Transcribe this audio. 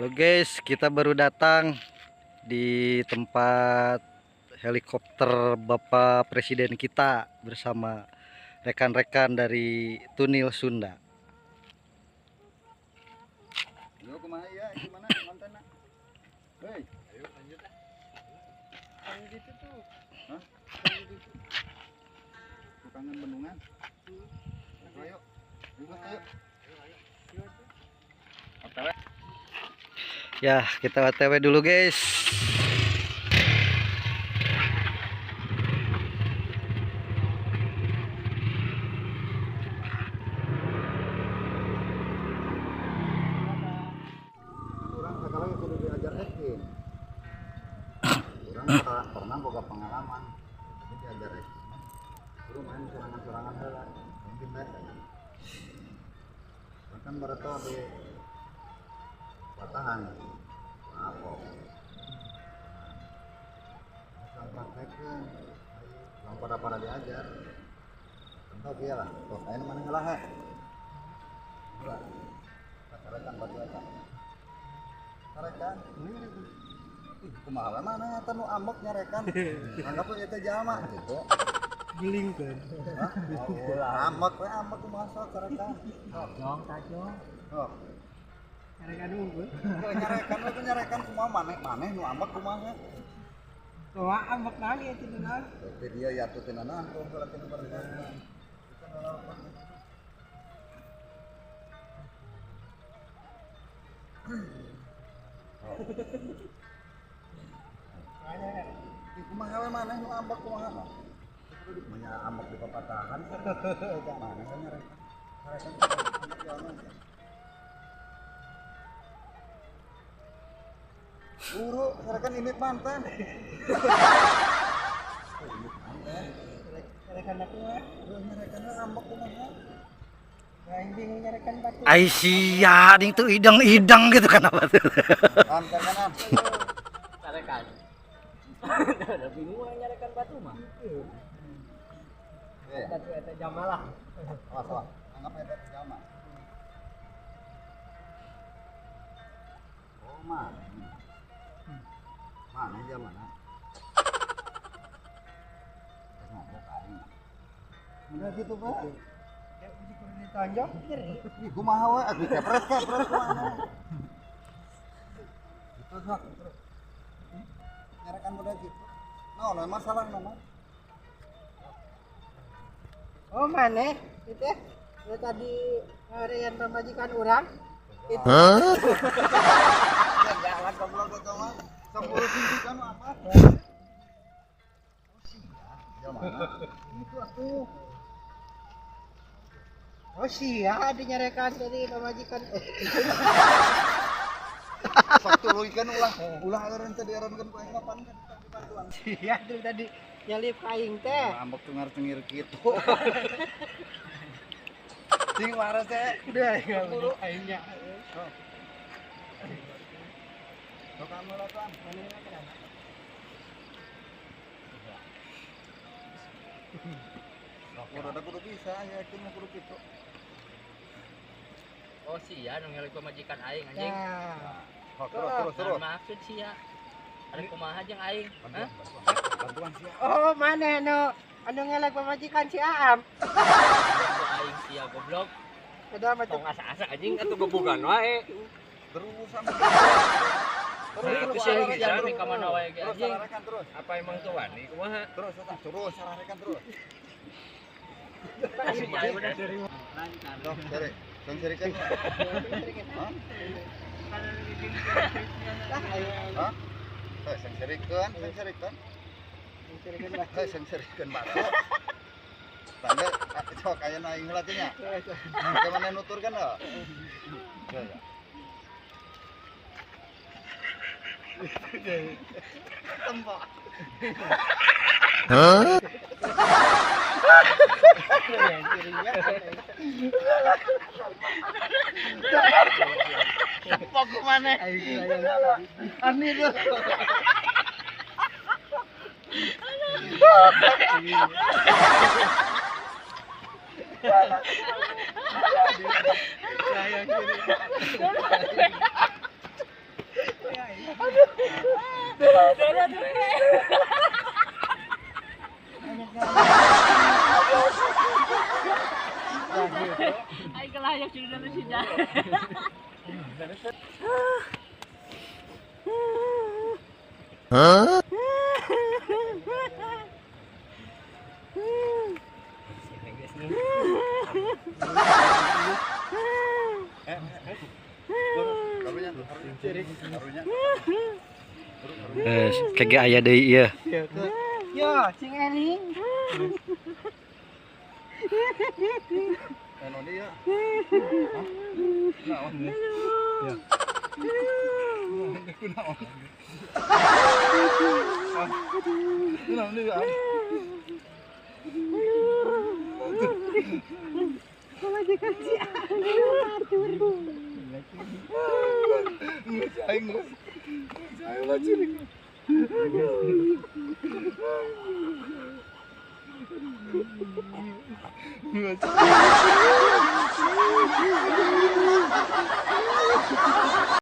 Halo guys, kita baru datang di tempat helikopter Bapak Presiden kita bersama rekan-rekan dari Tunil Sunda. Yo kumaha ya, gimana mantanna? Hei, ayo lanjut ah. Yang gitu tuh. Hah? Tukangan bendungan. Ayo. Ayo, ayo. Ayo. OTW. Ya, kita OTW dulu guys. Urang sekali kudu diajar acting. Urang pernah boga pengalaman. Jadi diajar acting. Kudu main serangan-serangan heula. Mungkin biasa kan. Bahkan bareto di patahan. Apa? Asal praktekeun. Urang pada-pada diajar. Contoh kieu lah. Tuh, aya nu mana heula he. Heula. Tarekan batu eta. Tarekan. Ih, kumaha we mana eta nu ambek nyarekan. Anggap we eta jalma gitu. Geling kan. Hah? Ambek we ambek kumaha sok tarekan. Tajong, tajong. Sok. Nyarekan unggul. Nyarekan we nyarekan kumaha maneh-maneh nu ambek kumaha. Kumaha ambek naon ieu teh naon? Teh dia ya tuh teh naon tuh heula teh barengan. Ih, kumaha we maneh nu ambek kumaha? Manya ambek di papatahan. Maneh we nyarekan. Nyarekan ambek jalma. Buru, nyarekan indit mantan. Indit mantan. Nyarekan aku mah. Nyarekan ambek kumaha? Aing bingung nyarekan batu. Ai sia, ding tuh idang-idang gitu kenapa tuh? Am, kanan. Tarekan. Udah bingung nyarekan batu mah. Batu eta jamalah. Awas, awas. Anggap eta jalma. Oh, mana? Mana jalmana? Geus ngobrol ka aing. Udah gitu, Pak. Ya kudu kudu ditonjok nyeri. Ih, kumaha we atuh kepret-kepret kumaha. Gitu sok. Nyarekan budak gitu. Naon we masalah mah? Oh, maneh itu ya tadi ngarean pamajikan urang. Itu. Hah? Jalan goblok eta mah. 10 singkikan apa? Oh, sia, jalmana. Itu atuh. Oh sia, ada nyarekan tadi pamajikan. Sok tuluykeun ulah ulah eureun teh diereunkeun ku aing kapan kan dibantuan. Sia tuh tadi nyelip ka aing teh. Ambek tuh ngartengir kitu. Cing waras teh. Udah buru aingnya. Sok kamu lah tuan. Udah kudu bisa ya acting mah kudu kitu. Oh sia nu ngelik pamajikan aing anjing. Nah, Terus terus terus. Maksud sia. Ada kumaha jeung aing? Hah? Bantuan sia. Oh, mana anu anu ngelek pamajikan si Aam. Aing sia goblok. Udah macam tong asa-asa anjing atuh gebugan wae. Berurusan. Terus terus sia ka mana wae ge anjing. Terus apa emang tuh wani kumaha? Terus terus sararekan terus. Sok cari. Sing serikeun. Hah? Hah? Heh, sing serikeun, sing serikeun. Heh, sing serikeun batu. Tanda sok aya nu aing heula teh nya. Ke mana nuturkeun heuh? Ya ya. Tembak. Hah? Tembak mana? Ani tuh. Ay kalayap sila na siya. Huh? Kagak aya deui ieu. Yo, cing eling. Pamajikan si Aing.